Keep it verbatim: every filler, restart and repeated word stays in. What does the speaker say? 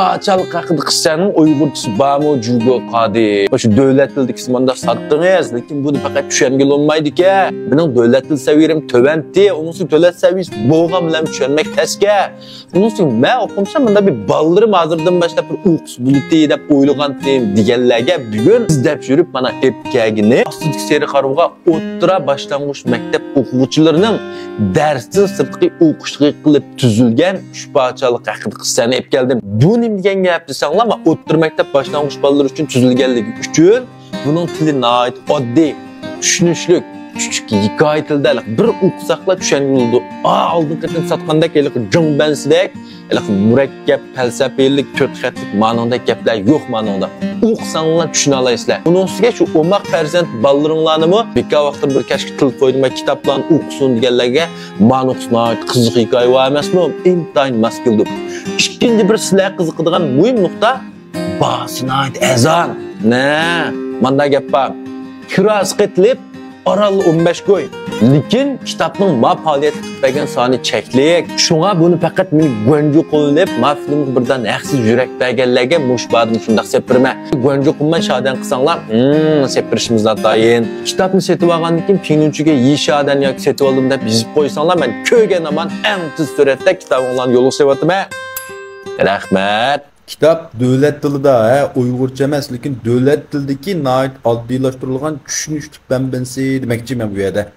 پاچالىق ھەققىدە قىسسەنىڭ ئۇيغۇرچىسى بارمۇ، جۇگو قادى؟ شۇ دۆلەت تىلىدىكىسى مۇنداق ساتتىڭىز، لېكىن بۇنى پەقەت چۈشەنگىلى بولمايدىكەن. مېنىڭ دۆلەت تىل سەۋىيەم تۆۋەنتى، ئۇنىڭ ئۈستىگە دۆلەت سەۋىيەسى بولغان بىلەن چۈشەنمەك تەسكەن. ئۇنىڭ ئۈستىگە مەن ئوقۇمسام، مۇنداق بىر بالىلىرىم ھازىردىن باشلاپ بىر ئوقۇش مۇددىتى دەپ ئويلىغانتىم دېگەنلەرگە بۈگۈن ئىزدەپ يۈرۈپ مانا ئېلىپ كەلگىنى ئاستىدىكى سېرىق ھارۋىغا ئوتتۇرا باشلانغۇچ مەكتەپ ئوقۇغۇچىلىرىنىڭ دەرستىن سىرتقى ئوقۇشلۇقى قىلىپ تۈزۈلگەن ئۈچ پارچىلىق ھەققىدە قىسسەنى ئېلىپ كەلدىم. بۇ نېمە دېگەن گەپ دېسەڭلار، مانا ئوتتۇرا مەكتەپ باشلانغۇچ بالىلىرى ئۈچۈن تۈزۈلگەنلىكى ئۈچۈن بۇنىڭ تىلى ناھايىتى ئاددىي، چۈشىنىشلىك، كۈچلۈك ھېكايە تىلىدا بىر ئوقۇساقلا چۈشەنگىلى بولىدۇ. ئا، ئالدىنقى قېتىم ساتقاندەك ھېلىقى جىڭ بەنسىدەك ھېلىقى مۇرەككەپ، پەلسەپىلىك، تۆت خەتلىك مانىڭدەك گەپلەر يوق مانىڭدا. ئوقۇساڭلار چۈشىنەلەيسىلەر. ئۇنىڭ ئۈستىگە شۇ ئوماق پەرزەنت بالىلىرىڭلارنىمۇ بىكار ۋاقتىدا بىر كەچكە تېلېفون قويدۇم، كىتابلارنى ئوقۇسۇن دېگەنلەرگە مانا ئوقۇسا ناھايىتى قىزىق ھېكايە بار ئەمەسمۇ؟ ئىنتايىن ماس كېلىدۇ. ئىككىنچى بىر سىلەرگە قىزىقىدىغان مۇھىم نۇقتا، باھاسى ناھايىتى ئەرزان. نە، ماندا گەپ بار. كىراسى قېتىلىپ، ئاران ئون بەش كوي. لېكىن كىتابنىڭ ما پائالىيەتكە قىلىپ بەرگەن سانى چەكلىك. شۇڭا بۇنى پەقەت مېنى گۇەنجۇ قوللاپ، ما فىلىمغا بىردان ھەقسىز يۈرەك بەرگەنلەرگە مۇشۇ باھادىن شۇنداق سېپىرىمەن. گۇەنجۇ قولماي شادىيەن قىلساڭلار، ھىم، سېپىرىشىمىز ناتايىن. كىتابنى سېتىۋالغاندىن كېيىن پىڭنۇنچۈگە يىشادەن ياكى سېتىۋالدىم دەپ يېزىپ قويساڭلار، مەن كۆرگەن ھامان ئەڭ تېز سۈرئەتتە كىتابىڭلارنى يولغا سېلىۋاتىمەن. رەھمەت. كىتاب دۆلەت تىلىدا، ھە، ئۇيغۇرچە ئەمەس، لېكىن دۆلەت تىلىدىكى ناھايىتى ئاددىيلاشتۇرۇلغان چۈشىنىشلىك بەنبەنسى دېمەكچى مەن بۇ يەردە.